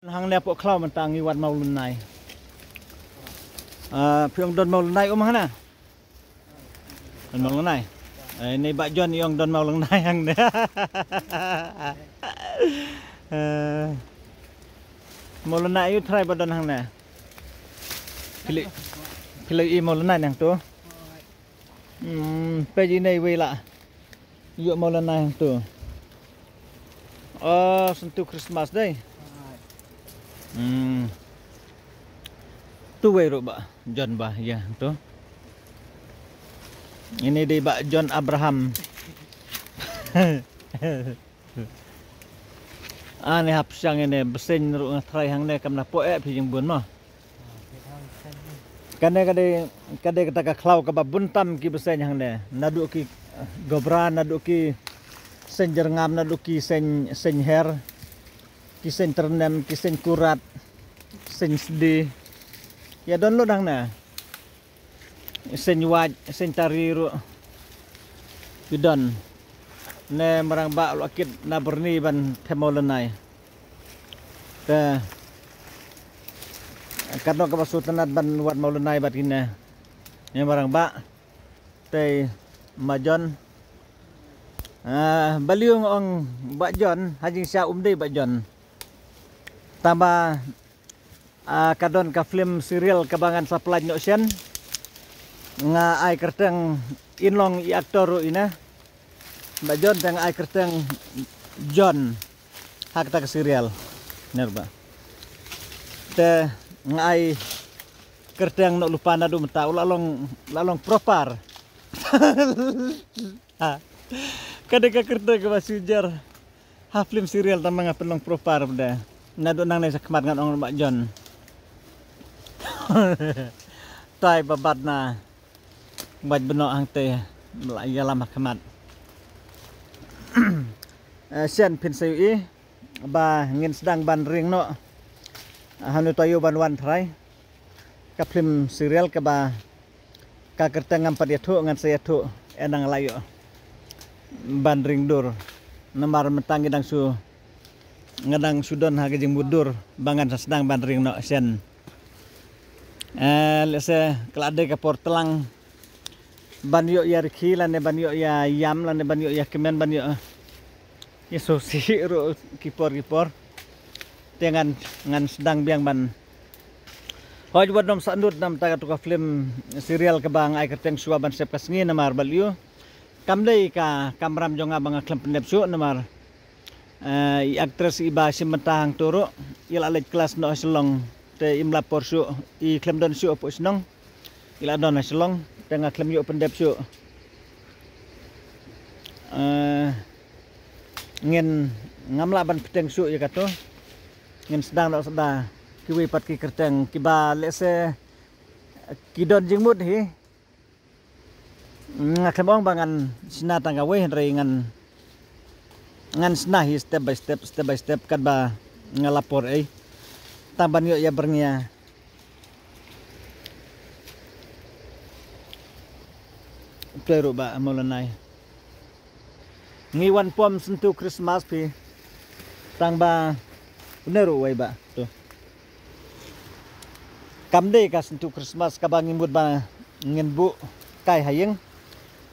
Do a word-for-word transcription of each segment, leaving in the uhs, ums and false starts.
Hangne poh khlaw mynta ngi wan maw lynai. Ah, phi ong don maw lynai um hangne? Don maw lynai. Eh, ni Bah John i ong don maw lynai hangne. Eh, maw lynai ïu trai ba don hangne. Phi la, phi la i maw lynai nangtu. Hmm, peit ine iwei la. Ïoh maw lynai hangtu. Oh, syntu Christmas dei. Hmm. Tu wei ruh Bah John ba ïa hangtu. Ine dei Bah John Abraham. Ani hap siang ine bseiñ ruh nga trai hangne kam na poh eh phi jingbun mo. Kane ka dei, ka dei kata ka khlaw kaba bun tam ki bseiñ hangne. Naduh ki, eh, Gobra, naduh ki seiñ Jyrngam, naduh ki seiñ, seiñ Her, ki seiñ Tyrnem, ki seiñ Kurat, seiñ Sdi. Ïa don lut hangne. Seiñ Wait, seiñ Tari ruh. Ki don. Ne Marangbah u la kit na Byrni ban them maw lynai. Te katno kaba sngewtynnat ban wad maw lynai bad kine. Ne Marangbah. Te Bah John. Ah, balei nga ong Bah John, ha jingshisha um dei Bah John. Tangba, ah, ka don ka film serial kaba ngan sa pynlait noh shen. Nga ai kyrteng, in long i actor ruh ine. Bah John te nga ai kyrteng John. Ha kata ka serial. Ner ba. Te nga ai kyrteng Nohlupa naduh mynta u la long, la long proper. Ha. Ka dei ka kyrteng kaba shu jer. Ha film serial tangba nga pynlong proper bad. Naduh nangne sha khmat ngan ong Bah John. Tai ba bat na. Bad bynnoh hangtei. Ba la ïalam ha khmat. Eh, shen phin sa ïohi ba ngin sdang ban ring noh. Hangno to ïoh ban wan trai. Ka film serial kaba ka kyrteng ngam pat ïathuh, ngan sa ïathuh, eh, nang la ïoh ban ring dur. Namar mynta ngi dang shu, nga dang shu don ha ka jingmutdur ba ngan sa sdang ban ring noh shen. Eh, lehse ka la dei ka por tlang ban ïoh ïa rikhi lane ban ïoh ïa ïam lane ban ïoh ïa kmen ban ïoh ïa sosi ruh ki por ki por. Te ngan, ngan sdang biang ban. Hoi wat nym sahnud namar kata ka film serial kaba nga ai kyrteng Shuwa Ban Sep Ka Sngi namar balei ïoh. Kam dei ka kamram jong nga ba nga khlem pyndep shuh namar, eh, i actress iba shim bynta hangto ruh i la leit klas noh ha Shillong te im lah por shuh, i khlem don shuh hapoh shnong. I la don ha Shillong te nga khlem ïoh pyndep shuh. Eh, ngin ngam lah ban pynteng shuh ïa kato. Ngin sdang noh sa da kiwei pat ki kyrteng kiba lehse ki don jingmut hi. Nga khlem ong ba ngan shna tang kawei hynrei ngan, ngan shna hi step by step, step by step katba nga la por ei. Tang ban ïoh ïa byrngia. Te ruh ba Mawlana. Ngi wan pom syntu Christmas phi. Tang ba une ruh wei ba tu. Kam dei ka syntu Christmas kaba ngi mut ba ngin buh kai ha ïing.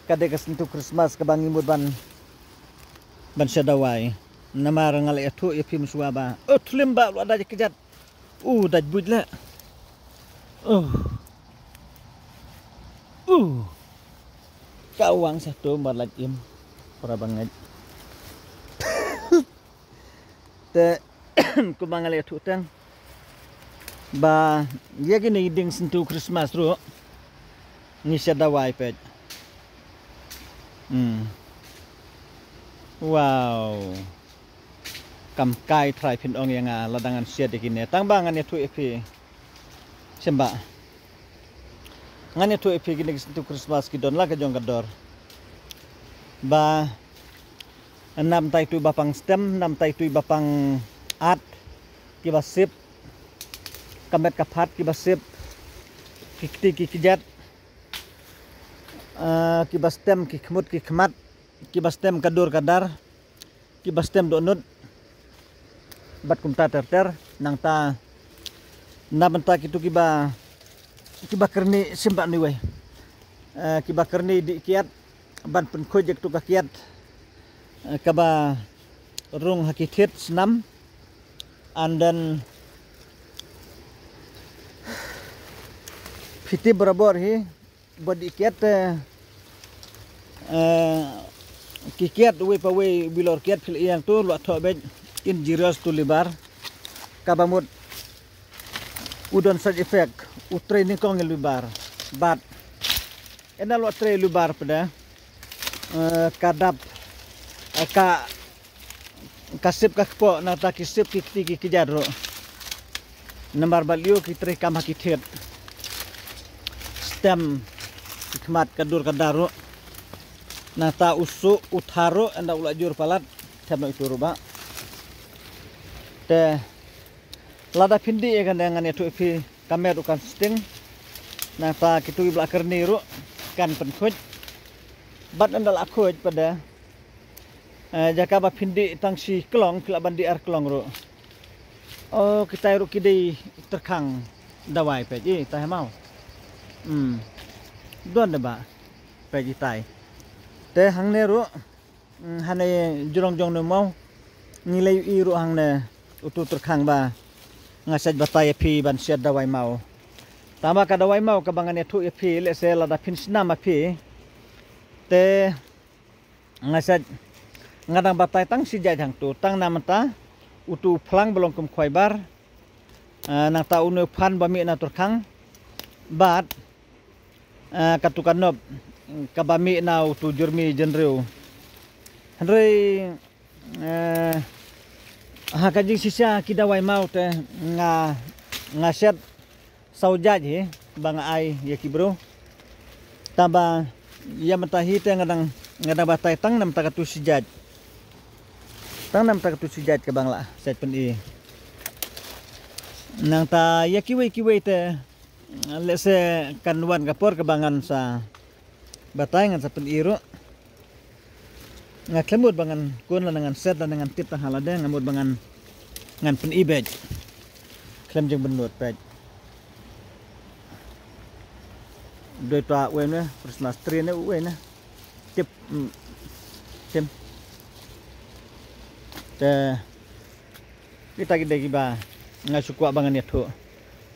Ka dei ka syntu Christmas kaba ngi mut ban, ban sha dawai. Namar nga la ïathuh ïa phi mynshuwa ba. Oh, thlim ba la da kjat. Uh, dait buit leh. Uh. Uh. Ka wang sa tu ba lait im. Para ba ngeit. Te kumba nga la ïathuh tang ba ïa kine ki dieng syntu Christmas ruh ngi sha dawai peit. Hmm. Wow. Kam kai trai phin ong ïa nga lada ngan shet ïa kine. Tang ba ngan ïathuh ïa phi. Shem ba. Ngan ïathuh ïa phi kine ki syntu Christmas ki don la ka jong ka dor. Ba nam tai tu ba pang stem, nam tai tu ba pang at kiba sip. Ka met ka phat kiba sip. Ki kti ki kjat. Ah, kiba stem ki khmut ki khmat. Kiba stem ka dur ka dar. Kiba stem dohnud. Bad kumta ter ter. Nangta na bynta kitu kiba, kiba kyrni sim ba ni wei. Eh, kiba kyrni dih kiat ban pynkhuid ïa kitu ka kiat, eh, kaba rung ha ki thied snam. And then phi tip barabor hi ba dih kiat te, eh, ki kiat wei pa wei bilor kiat phi la ïeng tu la thoh beit injurious to liver. Kaba mut u don side effect, u trei nyngkong ïa liver. But ynda la trei liver pat de, eh, ka dap, eh, ka ka sip ka kpoh, nangta ki sip ki kti ki kjat ruh. Namar ba lyiu ki trei kam ha ki thied. Stem ki khmat ka dur ka dar ruh. Nangta u suh u thar ruh ynda u la jur palat. Them noh itu ruh ba. Te lada phin dih ïa kane ngan ïathuh ïa phi ka met ruh kan sting. Nangta kitu kiba la kyrni ruh kan pynkhuid. Bad ynda la khuid pat de, eh, jaka ba phin dih tang shi klong, phi lah ban dih ar klong ruh. Oh, kitai ruh ki dei tyrkhang dawai peit, eh, tai ha maw. Hmm. Don de ba peit kitai. Te hangne ruh, hmm, hane jrong jong ne maw. Ngi la ïohi ruh hangne utu tyrkhang ba nga sait batai ïa phi ban shet dawai maw. Tangba ka dawai maw kaba ngan ïathuh ïa phi, lehse lada phin snam ma phi. Te nga sait, nga dang batai tang shi jait hangtu, tang na mynta utu phlang ba long kum khwai bar, eh, nangta une u phan ba mih na tyrkhang, bad, eh, katu ka nop kaba mih na utu jyrmi jynriew. Hynrei, eh, ha ka jingshisha ki dawai maw te nga, nga shet saw jait hi ba nga ai ïa ki briew. Tangba ïa mynta hi te nga dang, nga dang batai tang na mynta katu shi jait. Tang na mynta katu shi jait kaba nga la sait pyni. Nangta ïa kiwei kiwei te, lehse kan wan ka por kaba ngan sa batai, ngan sa pyni ruh. Nga khlem mut ba ngan kun lane ngan set lane ngan tip tang ha lade, nga mut ba ngan, ngan pyni beit. Khlem jingpynlut beit. Doi ta uwei ne, Christmas tree ne uwei ne. Tip, mm, tim. Te kita ki dei kiba nga shu kwah ba ngan ïathuh.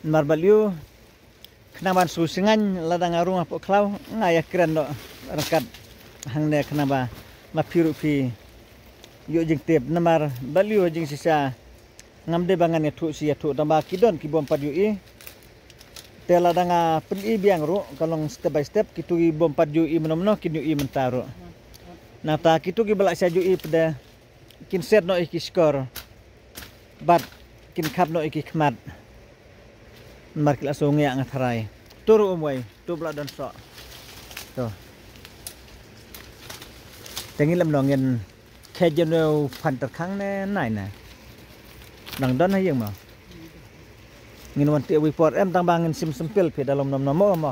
Namar ba lyiu khnang ban shu shngaiñ lada nga rung hapoh khlaw, nga ïakren noh ryngkat hangne khnang ba ma phi ruh phi ïoh jingtip. Namar ba lyiu ha jingshisha ngam dei ba ngan ïathuh shi ïathuh, tangba ki don ki bym pat ïohi. Te lada nga pyni biang ruh ka long step by step, kitu ki bym pat ïohi mynno mynno kin ïohi mynta ruh. Nangta kitu kiba la shah ïohi pat de kin set noh ïa ki shkor bad kin khap noh ïa ki khmat. Namar ki la sngew ngiah, nga tharai. Tu ruh um wei, tu ba la don soh. Tu. Te ngin lem noh ngin khet ïa une u phan tyrkhang ne nai ne. Dang don ha ïing mo. Ngin wan tih wei por em, tangba ngin sim sympil phi da lum nom nom mo mo.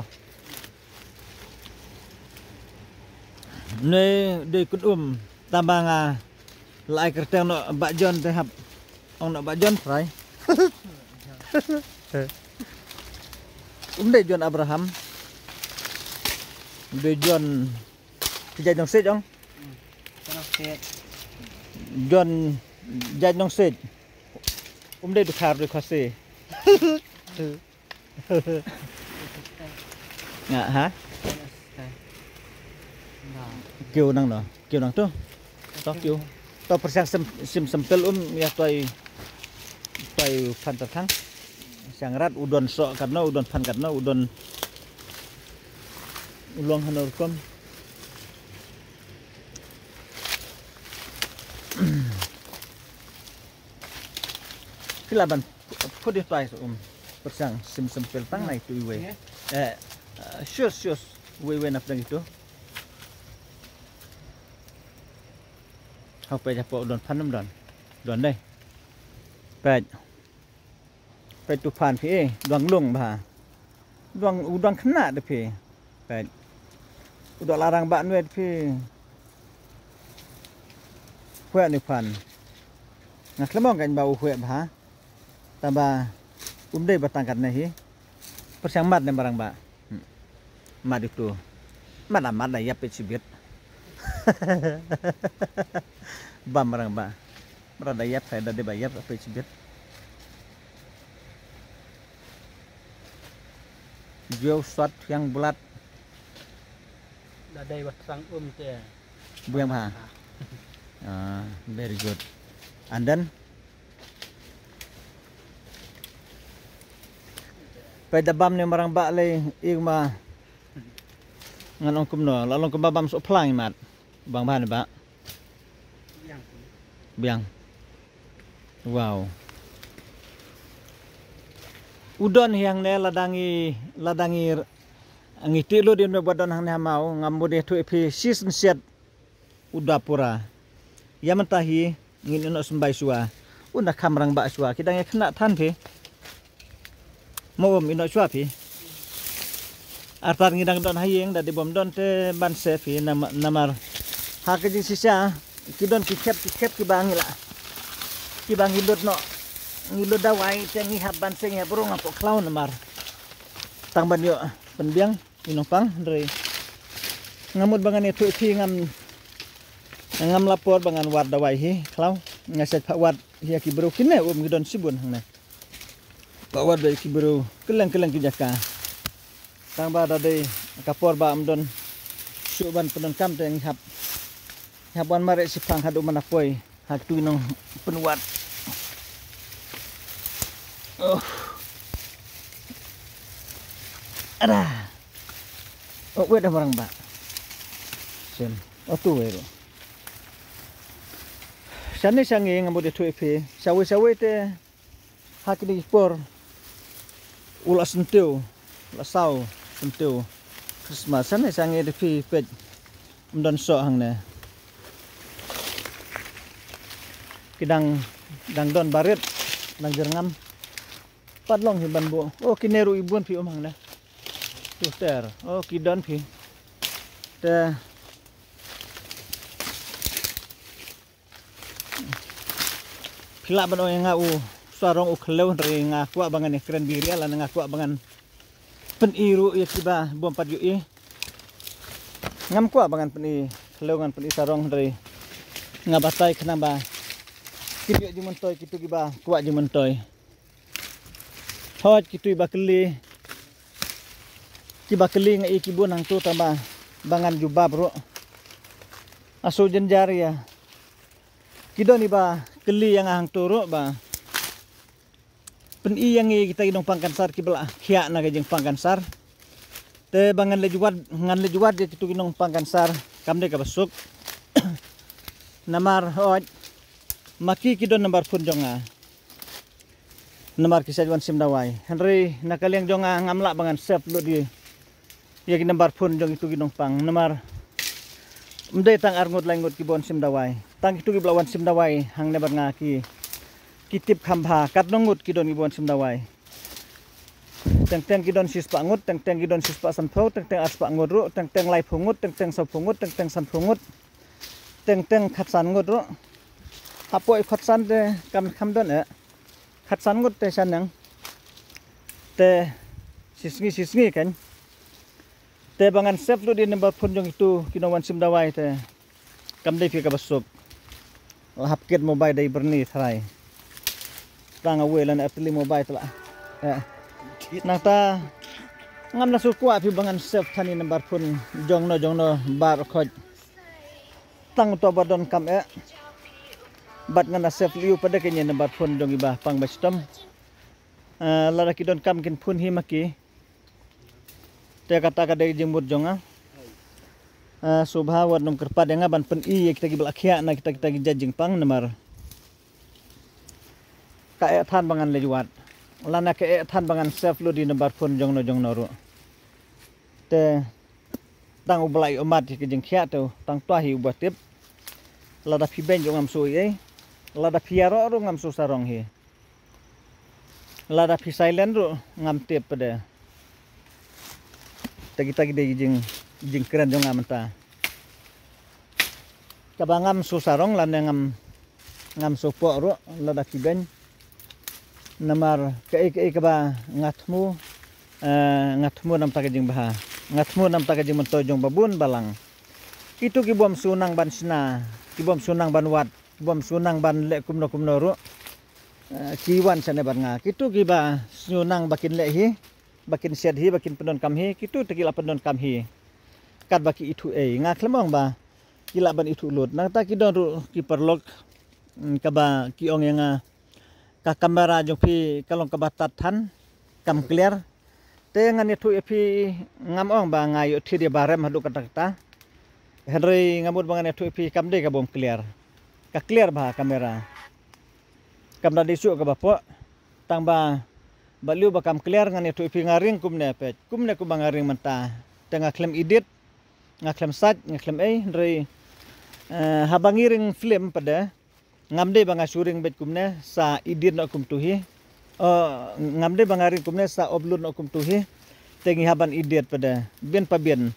Ne dei kun um, tangba nga la ai kyrteng noh Bah John te hap ong noh Bah John trai. Um dei John Abraham. Dei John, ki jait Nongsiej ong. Nongsiej. John jait Nongsiej. Um dei Dkhar, dei Khasi. Nga, ha? Kiew nang no, kiew nang tu. To kiew. To pyrshang sim, sim sympil um ïa toi, toi phan tyrkhang. Shang rat u don soh katno, u don phan katno, u don u long hano rukom. Phi lah ban put ïa tai um pyrshang sim sympil tang nai tu iwei. Eh, eh, sure, sure. Iwei iwei na pdeng itu. Hau peit hapoh u don phan, um don. Don dei. Peit. Peit tu phan phi, eh, duang lung bha. Duang, u duang khynnah de phi. Peit. U dok larang bah nwe de phi. Hweh ni phan. Nga khlem ong kan ba u hweh bha. Taba um dei ba tang katne hi. Pyrshang mad ne marang ba. Hmm. Mad itu. Mad la mad la ïap peit shibit. Ba marang ba. Marang da ïap sai da dei ba ïap peit shibit. Jiew sot yang bulat. Da dei ba tang um te. Biang bha. Ah, very good. And then peit da bam ne marang ba lei ing ma ngan ong kumno la long kumba bam so phlang mat. Bang bha ne ba. Biang. Wow. U don hiang ne la dang i la dang i ngi ti lo din me ba don hang ne ha mau ngam mut de tu phi sis nsiat. U da pura. Ïa mynta hi ngin ïa noh symbai shuwa. U na kham rang ba shuwa ki dang ïa khynnah than phi. Mo um ïa noh shuwa phi. Artat ngi dang don ha ïing da dei bym don te ban se phi nama-, namar. Ha ka jingshisha ki don ki khep ki khep kiba ngi la. Kiba ngi lut noh. Ngi lut dawai te ngi hap ban se ngi hap rung hapoh khlaw namar. Tang ban ïoh pynbiang. Ïa nongpang hynrei nga mut ba ngan ïathuh ïa phi ngam, ngam la por ba ngan wad dawai hi khlaw. Nga shet phah wad ïa ki briew kine um ngi don shibun hangne. Phah wad ïa ki briew kylleng kylleng ki jaka. Tang ba da dei ka por ba ym don shuh ban pyndonkam te ngi hap, ngi hap wan mareh shiphang haduh mana poi. Ha tu nong pynwad. Oh. Ada. Oh, wait dah marang ba. Sem. Oh, tu wei ru. Shane shangi ngam bud ïathuh ïa phi. Shawei shawei te. Ha kine ki por. U la syntiew. U la saw syntiew. Christmas. Shane shangi da phi peit. Ym don soh hangne. Ki dang, dang don barit, dang jyrngam. Pat long hi ban buh. Oh, kine ruh i bun phi um hangne. Tu ter. Oh, ki don phi. Te. Phi lah ban ong ïa nga u sarong u khlem hynrei nga kwah ba ngan ïakren birial lane nga kwah ba ngan pyni ruh ïa kiba bym pat ïohi. Ngam kwah ba ngan pyni khlem ngan pyni sarong hynrei nga batai khnang ba kin ïoh jingmyntoi kitu kiba kwah jingmyntoi. Hooid kitu kiba kylli, kiba kylli nga ïa ki bun hangtu tang ba ba ngan jubab ruh. Asu jynjar ïa ki don iba kylli ïa nga hangtu ruh ba pyni ïa ngi kita ki nongpang kansar kiba la khiah na ka jingpang kansar. Te ba ngan leit wad, ngan leit wad ïa kitu ki nongpang kansar kam dei kaba suk. Namar hooid ma ki ki don nambar phone jong nga. Namar ki sait wan sim dawai. Hynrei na ka liang jong nga ngam lah ba ngan save lut ïa ïa ki nambar phone jong kitu ki nongpang namar ym dei tang ar ngut lai ngut ki ban sim dawai. Tang kitu ki ba la wan sim dawai hangne bad nga ki, ki tip kham bha katno ngut ki don ki ban sim dawai. Teng teng ki don shispah ngut, teng teng ki don shispah sanphew, teng teng arspah ngut ruh, teng teng laiphew ngut, teng teng sawphew ngut, teng teng sanphew ngut, teng teng khatsan ngut ruh. Hapoh i khatsan te kam, kam don eh. Khatsan ngut te shaneng. Te shisngi shisngi kan. Te ba ngan save lut ïa number phone jong kitu ki nongwan sim dawai te kam dei phi kaba suk. La hap kit mobile dei byrni tharai. Tang awei lane Airtel mobile te la. Eh. Nangta ngam la shu kwah phi ba ngan save than ïa number phone jongno jongno bar khot. Tang uto ba donkam eh. Bad ngan da save lem pat da kane number phone jong i ba pang ba shitom. Eh, lada ki donkam kin phone hi ma ki. Te kata ka dei jingmut jong nga. Eh, sngewbha wat nym kyrpad ïa nga ban pyni ïa kita ki ba la khiah na kita kita ki jait jingpang namar ka eh than ba ngan leit wad. Lane ka eh than ba ngan save lut ïa number phone jongno jongno ruh. Te tang u Blai u mad ïa ka jingkhiah te tang uta hi uba tip. Lada phi beiñ ruh ngam shu ïa. Lada phi ïaroh ruh ngam shu sarong hi. Lada phi silent ruh ngam tip pat de. Te kita ki dei jing, jingkren jong nga mynta. Kaba ngam shu sarong lane ngam, ngam shu pok ruh lada phi beiñ. Namar kaei kaei kaba nga thmu, eh, nga thmu namta ka jingbha, nga thmu namta ka jingmyntoi jong ba bun balang. Kitu ki bym shu nang ban shna, ki bym shu nang ban wad, ki bym shu nang ban leh kumno kumno ruh, eh, ki wan shane bad nga. Kitu kiba shu nang ba kin leh hi, ba kin shet hi, ba kin pyndonkam hi, kitu te ki la pyndonkam hi. Katba ki ithuh ei, nga khlem ong ba ki lah ban ithuh lut. Nangta ki don ruh ki paralok, mm, kaba ki ong ïa nga, ka kamera jong phi ka long kaba tad than, kam clear. Te ngan ïathuh ïa phi, ngam ong ba nga ïoh thied ïa ba rem haduh katta katta. Hynrei nga mut ba ngan ïathuh ïa phi kam dei ka bym clear. Ka clear bha kamera. Kam da dei shuh kaba pok. Tang ba, ba lyu ba kam clear ngan ïathuh ïa phi nga ring kumne peit. Kumne kumba nga ring mynta. Te nga khlem edit, nga khlem sait, nga khlem ei, hynrei, eh, haba ngi ring film pat de, ngam dei ba nga shu ring beit kumne, sa edit noh kumtu hi. Oh, ngam dei ba nga ring kumne, sa upload noh kumtu hi. Te ngi hap ban edit pat de, bin pa bin.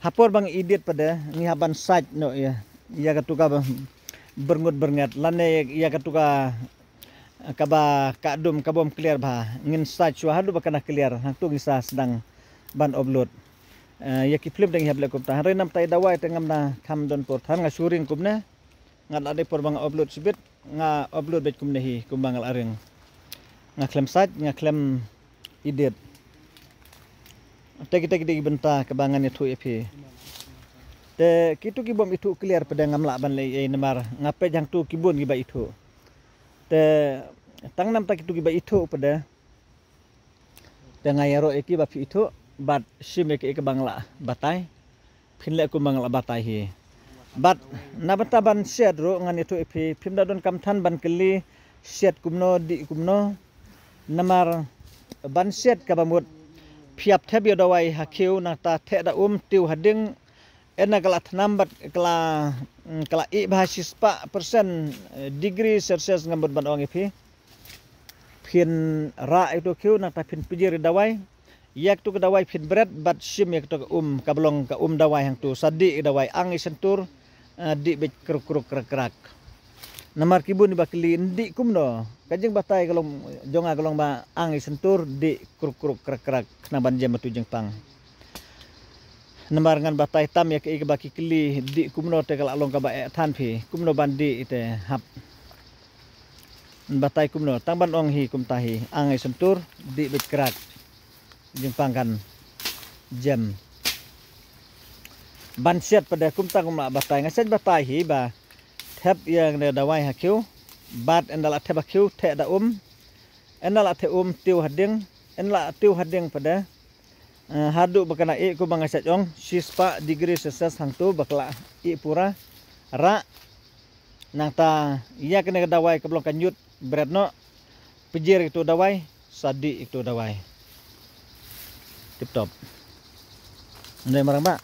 Ha por ba ngi edit pat de, ngi hap ban sait noh ïa, ïa katu kaba byrngut byrnget, lane ïa katu ka, kaba ka dum, ka bym clear bha. Ngin sait shuwa haduh ba kan da clear, hangtu ngi sa sdang ban upload. Eh, ïa ki film te ngi hap leh kumta. Hynrei namta i dawai te ngam da kham don por than, nga shu ring kumne. Nga la dei por ba nga upload shibit, nga upload beit kumne hi, kumba nga la ring. Nga khlem sait, nga khlem edit. Te kita ki dei ki bynta kaba ngan ïathuh ïa phi. Te kitu ki bym ithuh clear pat de ngam lah ban leh ei ei namar nga peit hangtu ki bun kiba ithuh. Te tang namta kitu kiba ithuh pat de. Te nga ïaroh ïa ki ba phi ithuh, bad shim ïa ki, ïa ki ba nga la batai. Phin leh kumba nga la batai hi. Bad na bynta ban shet ruh ngan ïathuh ïa phi, phim da donkam than ban kylli shet kumno, dih kumno. Namar ban shet kaba mut phi ïap thep ïa dawai ha khiew, nangta theh da um, tiew ha ding, ynda ka la thnam bad ka la, mm, ka la ih bha shispah percent, eh, degree Celsius nga mut ban ong ïa phi. Phin rah ïa katu khiew, nangta phin pynjir ïa dawai. Ïa katu ka dawai phin bret bad shim ïa katu ka um, kaba long ka um dawai hangtu, sa dih ïa dawai, ang ïa shyntur, eh, dih beit kruk kruk krak krak. Namar ki bun kiba kylli dih kumno, ka jingbatai ka long jong nga ka long ba ang ïa shyntur, dih kruk kruk krak krak, khnang ban jem ïa katu jingpang. Namar ngan batai tam ïa kaei kaba ki kylli dih kumno te ka la long kaba eh than phi, kumno ban dih te hap. Batai kumno, tang ban ong hi kumta hi, ang ïa shyntur, dih beit krak. Jingpang kan jem. Ban shet pat de kumta kumba batai, nga shet batai hi ba thep ïa kane dawai ha khiew, bad ynda la thep ha khiew, theh da um, ynda la theh um, tiew ha ding, ynda la tiew ha ding pat de, eh, haduh ba kan da ih kumba nga shet ong, shispah degree Celsius hangtu ba ka la ih pura, rah, nangta ïa kane ka dawai kaba long ka ñiut bret noh, pynjir ïa katu dawai, sa dih ïa katu dawai. Tip top. Nde marang ba.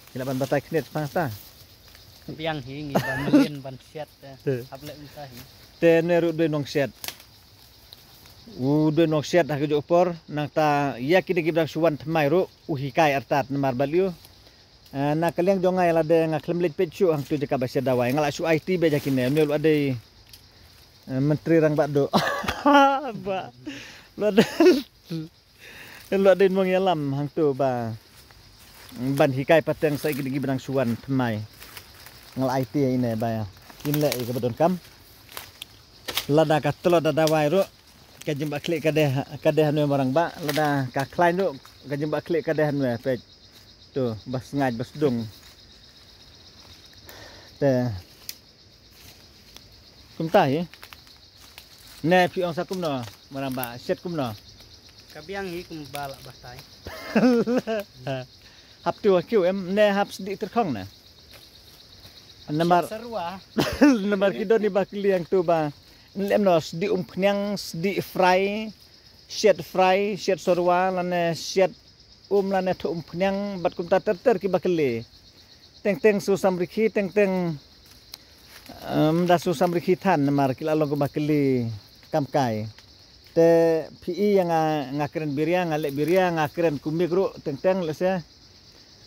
Ki lah ban batai khyndiat pang ta. Biang hi ngi ban mlien ban shet, eh. Te. Hap leh kumta hi. Te ne ruh dei nongshet. U dei nongshet ha kajuh ka por, nangta ïa kine kiba dang shu wan thymmai ruh u hikai artat namar balei. Eh, na ka liang jong nga ïa lade nga khlem leit peit shuh hangtu jaka ba shet dawai, nga la shu aiti beit ha kine, une u la dei, eh, Myntri Rangbah Duh. Ba. U la dei, u la dei nongïalam hangtu ba ban hikai pateng sa ïa kine kiba dang shu wan thymmai. Nga la aiti ïa ine ba kin leh ïa kaba donkam. Lada ka tlot da dawai ruh, ka jingbakla ka dei, ka dei hangne marang ba, lada ka khlaiñ ruh, ka jingbakla ka dei hangne, peit. Tu, ba sngaid, ba sdung. Te. Kumta hi. Ne phi ong sa kumno, marang ba, shet kumno. Ka biang hi kumba la batai. Hap tu ha khiew em, ne hap sdih tyrkhong ne. Namar, shet sarwa. Namar ki don kiba kylli hangtu ba, lem no sdih umphniang, sdih fry, shet fry, shet sarwa, lane shet um, lane thuh umphniang, bad kumta ter ter kiba kylli. Teng teng su samrkhie, teng teng, em, da su samrkhie than, namar ki la long kiba kylli kam kai. Te phi i ïa nga, nga kren biria, nga leh biria, nga kren kumne ruh, teng teng lehse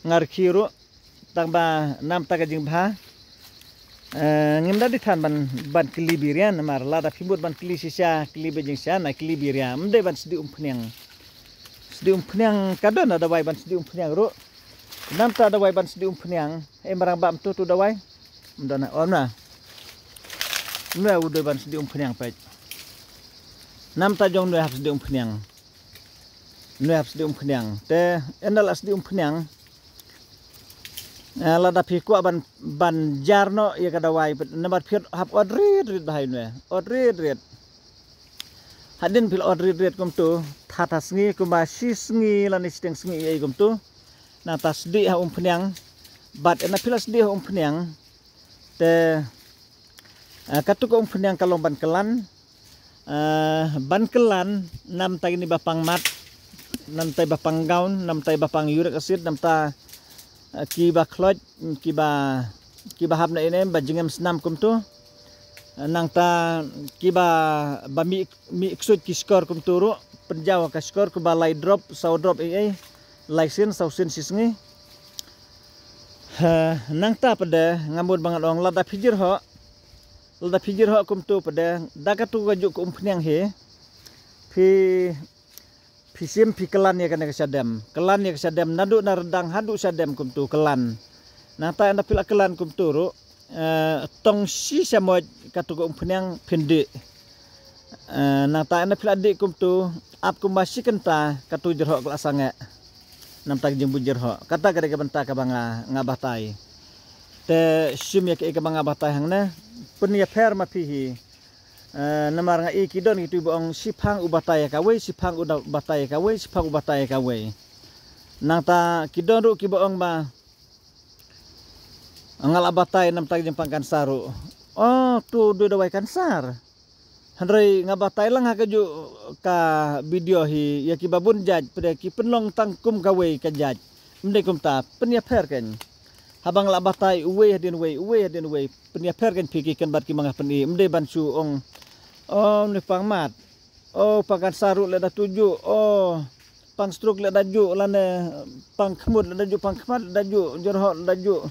nga rkhie ruh, tang ba namta ka jingbha. Eh, ngim da dei than ban, ban kylli biria, namar lada phi mut ban kylli shisha, kylli ba jingshisha, na kylli biria. Ym dei ban sdieh umphniang. Sdieh umphniang ka don na dawai ban sdieh umphniang ruh. Namta dawai ban sdieh umphniang, eh, marang ba ym tu tu dawai. Ym don na, ym na. Ym na u dei ban sdieh umphniang peit. Namta jong nwe hap sdieh umphniang. Nwe hap sdieh umphniang. Te, ynda la sdieh umphniang. Eh, lada phi kwah ban, ban jar noh ïa ka dawai, namar phi hap ot rit rit bha ïa nwe. Ot rit rit. Hadien phi la ot rit rit kumtu, tha tha sngi, kumba shi sngi, lane shiteng sngi ei kumtu. Nangta sdieh ha umphniang, bad ynda phi la sdieh ha umphniang, te, eh, katu ka umphniang ka long ban kyllan, eh, ban kyllan, namta kine ba pang mat, namta ba pang gaun, namta ba pang uric acid, namta, eh, kiba khloit, kiba, kiba hap na inem, ba jingem snam kumtu. Eh, nangta kiba, ba mih, mih ksuid ki shkor kumtu ruh, pynjaw ka shkor, kiba lai drop, saw drop ei ei, lai sien, saw sien shi sngi. Eh, nangta pat de, nga mut ba ngan ong lada phi jyrhoh, lada phi jyrhoh kumtu pat de, da katu ka juh ka umphniang hi, phi, phi shim phi kyllan ïa kane ka shadem. Kyllan ïa ka shadem, naduh na ryndang haduh shadem kumtu kyllan. Nangta ynda phi la kyllan kumtu ruh, eh, tang shi shamoit katu ka umphniang phin dih. Eh, nangta ynda phi la dih kumtu, ap kumba shi kynta katu jyrhoh ka la sangeh. Namta ka jingbun jyrhoh. Kata ka dei ka bynta kaba nga, nga batai. Te shim ïa kaei kaba nga batai hangne. Pynïapher ma phi hi. Eh, namar nga i ki don kitu ba ong shiphang u batai ïa kawei, shiphang u da-, batai ïa kawei, shiphang u batai ïa kawei. Nangta ki don ruh kiba ong ba nga la batai namta ka jingpang kansar ruh. Oh, tu dei dawai kansar. Hynrei nga batai lang ha kajuh ka video hi ïa kiba bun jait, pat de ki pynlong tang kum kawei ka jait. Ym dei kumta, pynïapher kein. Haba nga la batai uwei hadien uwei, uwei hadien uwei, pynïapher kein phi ki kynbat kiba nga pyni, ym dei ban shu ong, oh, une pang mat. Oh, pang kansar ruh leh da tu juh. Oh, pang stroke leh da juh, lane pang khmut leh da juh, pang khmat leh da juh, jyrhoh leh da juh.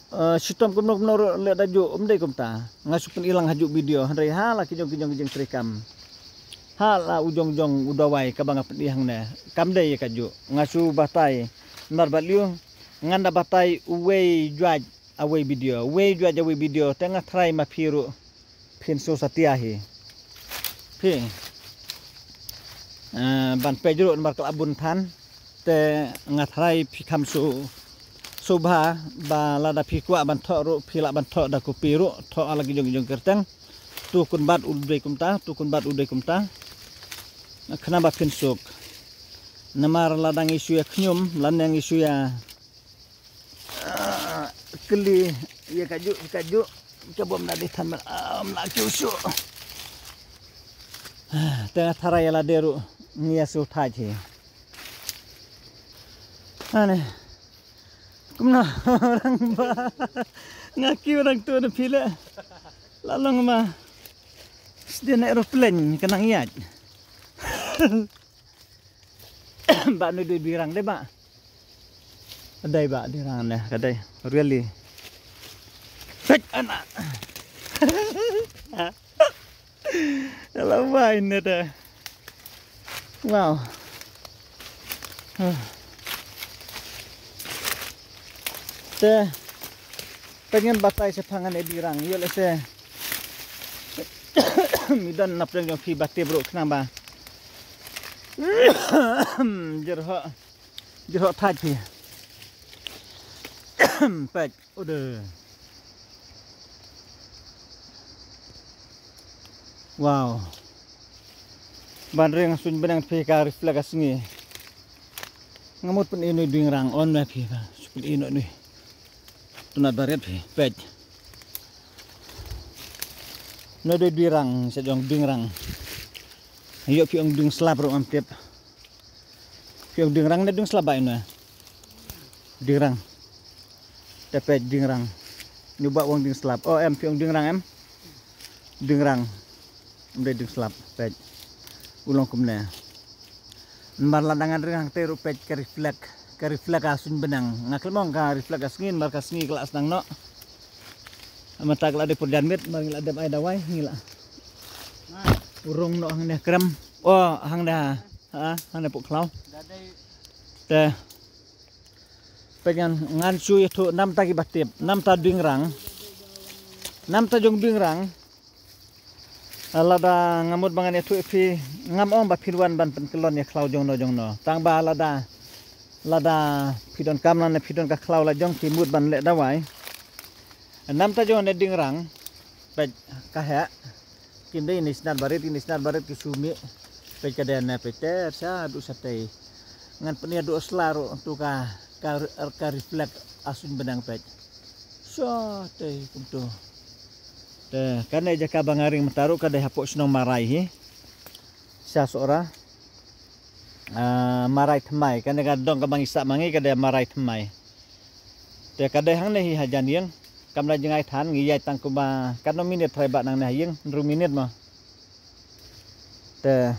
Eh, shitom kumno kumno ruh leh da juh, ym dei kumta. Nga shu pyni lang ha juh video, hynrei ha la ki jong ki jong ki jingtrei kam. Ha la u jong jong u dawai kaba nga pyni hangne. Kam dei ïa kajuh. Nga shu batai. Namar balei? Ngan da batai uwei juaj awei video. Uwei juaj awei video. Te nga tharai ma phi ruh phin sngewsatia hi. Phi. Eh, ban peit ruh namar ka la bun than. Te nga tharai phi kham shu, shu bha ba lada phi kwah ban thoh ruh phi lah ban thoh da copy ruh, thoh ha la ki jong ki jong ki kyrteng. Tu kynbat u dei kumta, tu kynbat u dei kumta. Khnang ba phin suk. Namar lada ngi shu ïa khñium, lane ngi shu ïa, ah, kylli ïa kajuh, kajuh. Ka bym da dei than ban, ah, ym lah kiew shuh. Ah, te nga tharai ïa lade ruh ngi ïa shu thait hi. Ane. Kumno rang ba. Nga kiew rang tu na phi leh. La long ma. Sdien aeroplane ka nang ïaid. Ba nu dei dui rang dei ba. Dei ba dui rang ne ka dei. Really. Hei, ana. La wai ne de. Wow. Te, te ngan batai shaphang ane dui rang. Ïoh lehse. Mi don na pdeng jong phi ba tip ruh khnang ba. Jyrhoh. Jyrhoh thait phi. Peit. Ode. Wow. Ban ring suiñ bneng phi ka reflect ka sngi. Nga mut pyni ïa ine i dui rang on me phi ka. Shu pyni ïa ine i. Tynat barit phi. Peit. Ine i dui rang, sa jong dui rang. Ïoh phi ong dui slap ruh ngam tip. Phi ong ding rang ne ding slap ba ine. Ding rang. Te peit ding rang. Nyu ba ong ding slap. Oh em phi ong ding rang em. Ding rang. Em dei ding slap. Peit. U long kumne. Namar la dang ngan ring hangtei ruh peit ka reflect. Ka reflect ka suiñ bneng. Nga khlem ong ka reflect ka sngi namar ka sngi ka la sdang noh. Mynta ka la dei por janmiet, mar ngi la dep ai dawai, ngi la urung noh hangne krem. Oh, hangne ha, ha, hangne pok khlaw. Te peit ngan, ngan shu ïathuh namta ki ba tip, namta ding rang. Namta jong ding rang. Lada nga mut ba ngan ïathuh ïa phi, ngam ong ba phin wan ban pynkyllon ïa khlaw jong no jong no. Tang ba lada, lada phi donkam nangne phi don ka khlaw la jong phi mut ban leh dawai. Namta jong ne ding rang. Peit ka heh. Kim dei ne snar barit, ne snar barit ki shu mih. Peit ka dei ne peit ter sha duh shatei. Ngan pynïaduh sla ruh tu ka, ka, ka reflect ha suiñ bneng peit. Shatei kumtu. Te kane jaka ba nga ring mynta ruh ka dei hapoh shnong Marai hi. Sha Sohra. Ah, Marai Thymmai, kane ka dong kaba ngi sah ma ngi ka dei Marai Thymmai. Te ka dei hangne hi hajan ïing. Kam da jngai than ngi ïaid tang kumba katno minit trai ba nangne ha ïing, hynriew minit mo. Te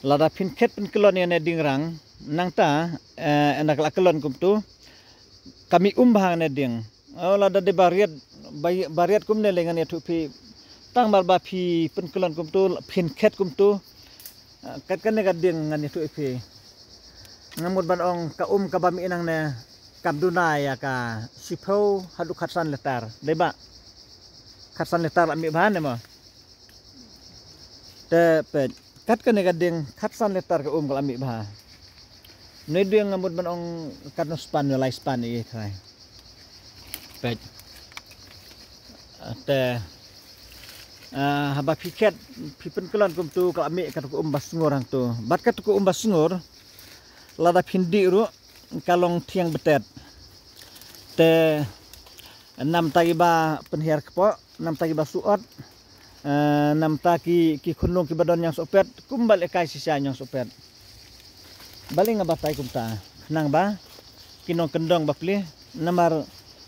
lada phin khet pynkyllon ïa ne ding rang nangta, eh, ynda ka la kyllon kumtu ka mih um bha ne ding. Oh, lada dei ba riat, ba, ba riat kumne lei ngan ïathuh phi. Tang mar ba phi pynkyllon kumtu, phin khet kumtu. Ah, kat kane ka ding ngan ïathuh phi. Nga mut ban ong ka um kaba mih nangne kam duna ïa ka shiphew haduh khatsan litar. Dei ba? Khatsan litar la mih bha ne mo. Te peit, kat kane ka ding khatsan litar ka um ka la mih bha. Noi ding nga mut ban ong katno span, lai span ïa trai. Peit. Te, ah, haba phi khet, phi pynkyllon kumtu ka la mih katu ka um ba sngur hangtu. Bad katu ka um ba sngur lada phin dih ruh ka long thiang btet. Te namta ki ba pynhiar kpoh, namta ki ba suot, eh, namta ki, ki khunlung ki ba don ñiangsohpet, kumba lehkai shisha ñiangsohpet. Balei nga batai kumta, khnang ba ki nongkyndong ba plie, namar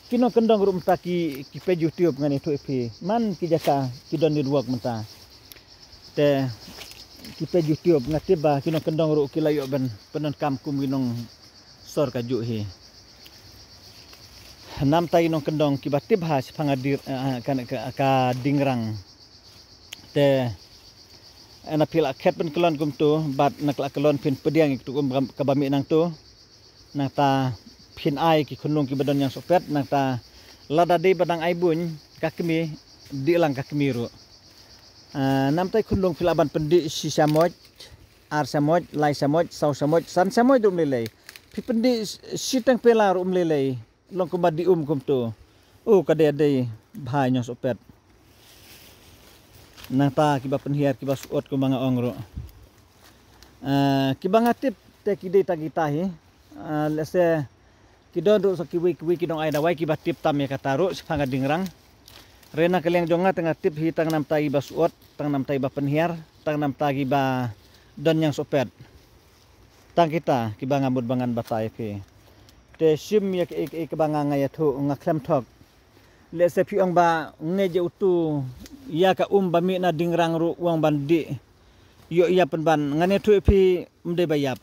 ki nongkyndong ruh mynta ki, ki peit YouTube ngan ïathuh ïa phi. Man ki jaka ki don network mynta. Te ki peit YouTube nga tip ba ki nongkyndong ruh ki la ïoh ban pyndonkam kum ki nongsor kajuh hi. Namta ki nongkyndong ki ba tip ha shaphang ka dir, eh, ka, ka, ka ding rang. Te ynda phi la khet pynkyllon kumtu bad na ka la kyllon phin pdiang ïa katu ka um kaba mih nangtu. Nangta phin ai ki khunlung ki ba don ñiangsohpet, nangta lada dei ba dang ai buiñ ka kmie, dih lang ka kmie ruh. Ah, namta ki khunlung phi lah ban pyndih shi shamoit, ar shamoit, lai shamoit, saw shamoit, san shamoit ruh ym lei lei. Phi pyndih shi teng pela ruh ym lei lei. Long kumba dih um kumtu. Oh, ka dei dei bha ñiangsohpet. Nangta ki ba pynhiar ki ba suot kumba nga ong ruh. Ah, ki ba nga tip te ki dei ta kita hi. Ah, lehse ki don ruh sa kiwei kiwei ki nongai dawai ki ba tip tam ïa kata ruh shaphang ka ding rang. Hynrei na ka liang jong nga te nga tip hi tang namta ki ba suot, tang namta ki ba pynhiar, tang namta ki ba don ñiangsohpet. Tang kita ki ba nga mut ba ngan batai ïa phi. Te shim ïa kaei kaei kaba nga, nga ïathuh nga khlem thok. Lehse phi ong ba ngeit ïa utu ïa ka um ba mih na ding rang ruh u ong ban dih. Ïoh ïap pynban, ngan ïathuh ïa phi ym dei ba ïap.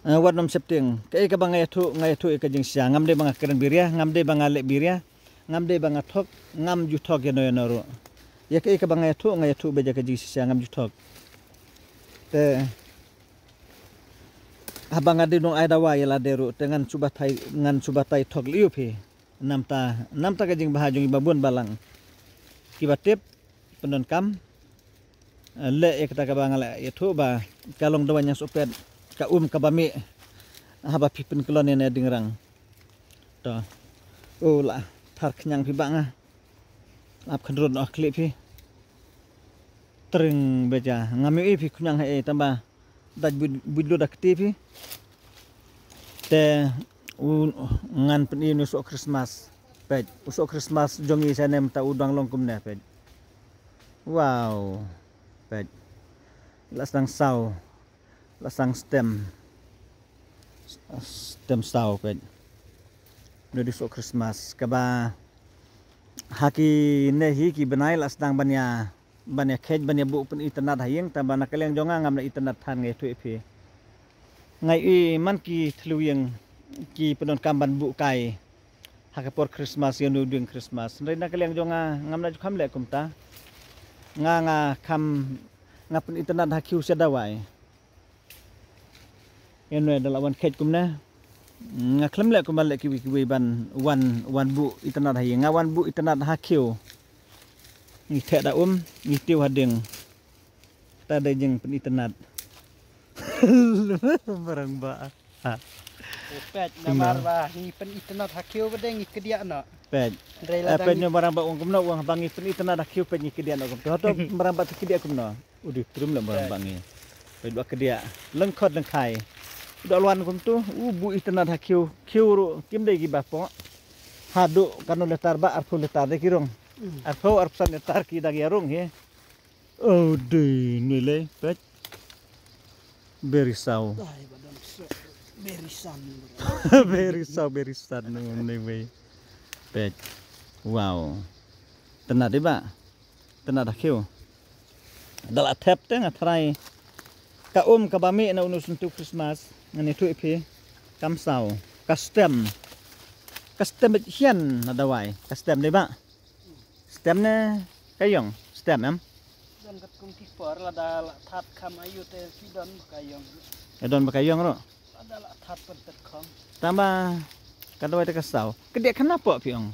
Eh, wat nym sheptieng. Kaei kaba nga ïathuh, nga ïathuh ïa ka jingshisha. Ngam dei ba nga kren biria, ngam dei ba nga leh biria, ngam dei ba nga thok, ngam ju thok ïano ïano ruh. Ïa kaei kaba nga ïathuh, nga ïathuh beit ïa ka jingshisha, ngam ju thok. Te haba nga dei nongai dawai ïa lade ruh te ngan shu batai, ngan shu batai thok lei ïa phi. Namta, namta ka jingbha jong i ba bun balang. Ki ba tip pyndonkam, eh, leh ïa kata kaba nga la ïathuh ba ka long dawai ñiangsohpet, ka um kaba mih haba phi pynkyllon ïa ne ding rang. To. Oh, la thar khñiang phi ba nga. Ap khynrun oh klik phi. Tring beja. Ngam ïohi phi khñiang ha ei tang ba dait buit, buit lut da kti phi. Te u ngan pyni une u soh Christmas. Peit, u soh Christmas jong ngi shane mynta u dang long kumne peit. Wow. Peit. La sdang saw. La sdang stem. Stem saw peit. Une u dei u soh Christmas kaba ha kine hi ki bnai la sdang ban ïa, ban ïa kheit ban ïa buh pynitynnad ha ïing, tang ba na ka liang jong nga ngam da itynnad than, nga ïathuh ïa phi. Nga ïohi man ki thliew ïing ki pyndonkam ban buh kai. ha ka por Christmas ïa u ding Christmas. Hynrei na ka liang jong nga ngam da ju kham leh kumta. Nga nga kham nga pynitynnad ha khiew sha dawai. Ïa nwe da la wan kheit kumne. Nga khlem leh kumba leh kiwei kiwei ban wan wan buh itynnad ha ïing, nga wan buh itynnad ha khiew. Ngi theh da um, ngi tiew ha ding. Ta dei jingpynitynnad. Marang ba. Ha. Peit namar ba ngi pynitynnad ha khiew ba dei ngi kdiah noh. Peit. Hynrei la dang peit ngi marang ba ong kumno, ong ba ngi pynitynnad ha khiew peit ngi kdiah noh kumto. Hato marang ba te kdiah kumno. U dei trum lem marang ba ngi. Peit ba kdiah. Lyngkhot lyngkhai. U da lwan kumto. U buh itynnad ha khiew. Khiew ruh kim dei kiba poh. Haduh katno litar ba, arphew litar dei ki rung. Arphew arphew san litar ki dang ïa rung hi. Oh dei ngi lei peit. Beri saw. Dai ba dang so. Beri san. Beri saw beri san ngi wei. Peit. Wow. Tynnad dei ba. Tynnad ha khiew. Da la thep te nga tharai ka um kaba mih na uni u syntiew Christmas. Ngan ïathuh ïa phi. Kam saw. Ka stem. Ka stem beit hian na dawai. Ka stem dei ba. Stem ne ka ïong? Stem em? Don katkum ki por lada la that kham ayu te ki don ba ka ïong. Ka don ba ka ïong ruh. Lada la that pyntet khong. Tang ba ka dawai te ka saw. Kdiah kham napoh phi ong.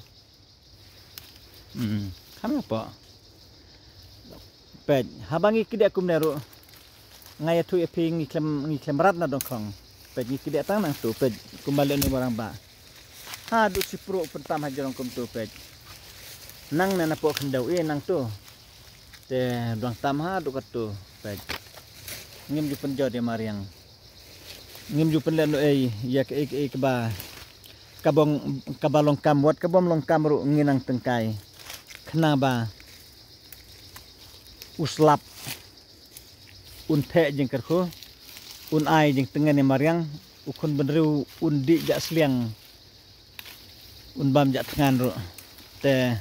Hmm, kham napoh. Peit, haba ngi kdiah kumne ruh. Nga ïathuh ïa phi ngi khlem, ngi khlem rat na dongkhong. Peit ngi kdiah tang nangto, peit kumba leh uni marang ba. Haduh shipruh pyntam ha jrong kumto peit. Nangne napoh khyndew i nangto. Te dang tam haduh katto peit. Ngim ju pynjot ïa mariang. Ngim ju pynleh noh ei ïa kaei kaei kaba, kabong, kaba long kam wat kabym long kam ruh ngi nang tyngkai. Khnang ba u slap un theh jingkyrkhu, un ai jingtngen ïa mariang, u khun bynriew un dih jah sliang, un bam jah thngan ruh. Te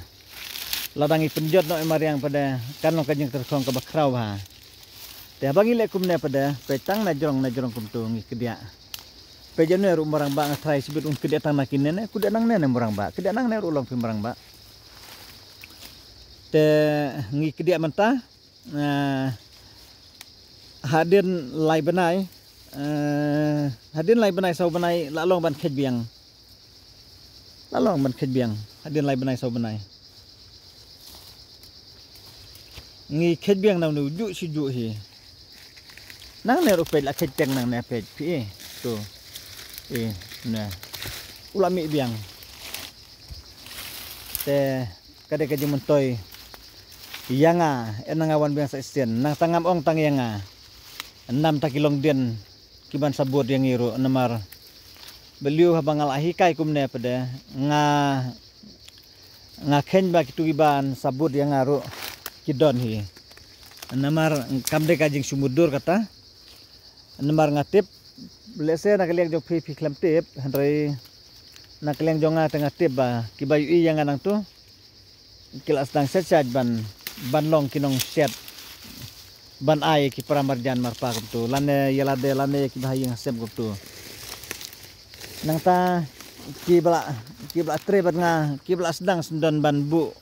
lada ngi pynjot noh ïa mariang pat de kan long ka jingkyrkhu kaba khraw bha. Te haba ngi leh kumne pat de peit tang na jrong na jrong kumto ngi kdiah. Peit ïa une ruh marang ba nga tharai shibit un kdiah tang na kine ne, kdiah nangne ne marang ba, kdiah nangne ruh long phi marang ba. Te ngi kdiah mynta. Ah, hadien lai bnai, ah, hadien lai bnai saw bnai la long ban khet biang. La long ban khet biang hadien lai bnai saw bnai. Ngi khet biang na une u juh shi juh hi. Nangne ruh peit la khet teng nangne peit phi i. To. I ne. U la mih biang. Te ka dei ka jingmyntoi ïa nga, eh, na nga wan biang sa shisien, nangta ngam ong tang ïa nga. Namta ki longdien kiban sabot ïa ngi ruh namar. Balei haba nga la hikai kumne pat de nga, nga khein ba kitu kiban sabot ïa nga ruh ki don hi. Namar kam dei ka jingsumudor kata. Namar nga tip, lehse na ka liang jong phi phi khlem tip, hynrei na ka liang jong nga te nga tip ba kiba ïohi ïa nga nangtu ki la sdang shet shet ban, ban long ki nongsiat ban ai ki para marjan marpa kumtu lane ïa lade lane ïa ki bahaïing hasem kumtu. Nangta kiba la, kiba la trei bad nga kiba la sdang syndon ban buh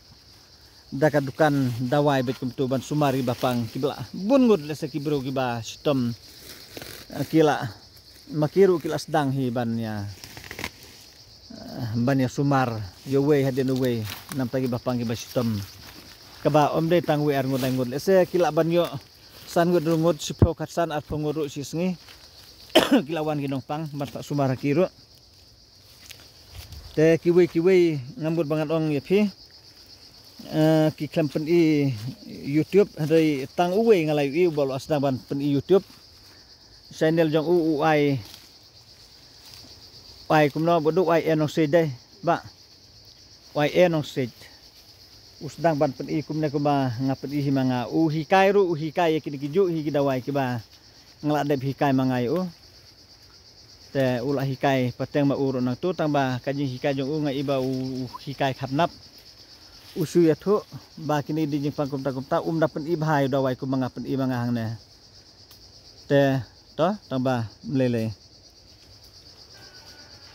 da ka dukan dawai bad kumtu ban sumar ïa ki bapang kiba la bun ngut lehse ki briew kiba shitom, eh, ki la ma ki ruh ki la sdang hi ban ïa, eh, ban ïa sumar ïa uwei hadien uwei namta ki bapang kiba shitom. Kaba ym dei tang wei ar ngut lai ngut lehse ki lah ban ïoh san ngut ru ngut shiphew khatsan arphew ngut ruh shi sngi. Ki la wan ki nongpang ban sumar ha ki ruh. Te kiwei kiwei ngam mut ba ngan ong ïa phi. Eh, ki khlem pyni YouTube hynrei tang uwei nga la ïohi uba la sdang ban pyni YouTube. Channel jong u u ai, u ai kumno ba u ai Nongsiej dei ba. U ai Nongsiej. U sdang ban pyni kumne kumba nga pyni hi ma nga. U hikai ruh u hikai ïa kine ki juh hi ki dawai kiba nga la dep hikai ma nga ïa u. Te u la hikai pateng ma u ruh nangtu tang ba ka jinghikai jong u nga i ba u, u hikai khapnap. U shu ïathuh ba kine ki jingpang kumta kumta um da pyni bha ïa u dawai kumba nga pyni ma nga hangne. Te to tang ba mlei lei.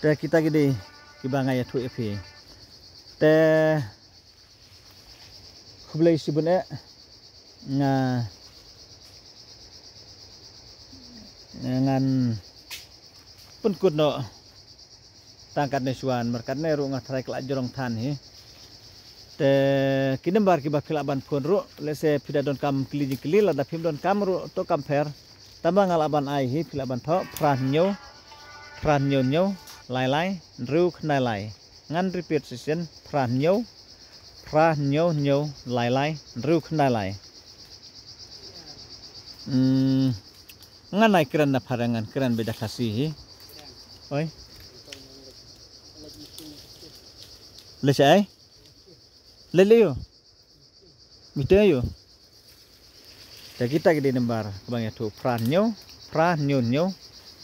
Te kita ki dei kiba nga ïathuh ïa phi. Te khublei shibun eh. Nga, nga ngan pynkut noh tang katne shuwa namar katne ruh nga tharai ka la jrong than hi. Te ki number kiba phi lah ban phone ruh, lehse phi da donkam kylli jingkylli, lada phim donkam ruh to kam pher. Tangba nga lah ban ai hi, phi lah ban thoh phra hynñiew, phra hynñiew hynñiew, lai lai, hynriew khyndai lai. Ngan repeat session, phra hynñiew, phra hynñiew hynñiew, lai lai, hynriew khyndai lai. Hmm, ngan ai kren na phara, ngan kren bad da Khasi hi. Oi. Lehse ai? Leh leh ïoh. Mite ïoh. Te kita ki dei number kaba ngi ïathuh, phra hynñiew, phra hynñiew hynñiew,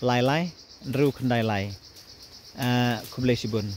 lai lai, hynriew khyndai lai. Ah, khublei shibun.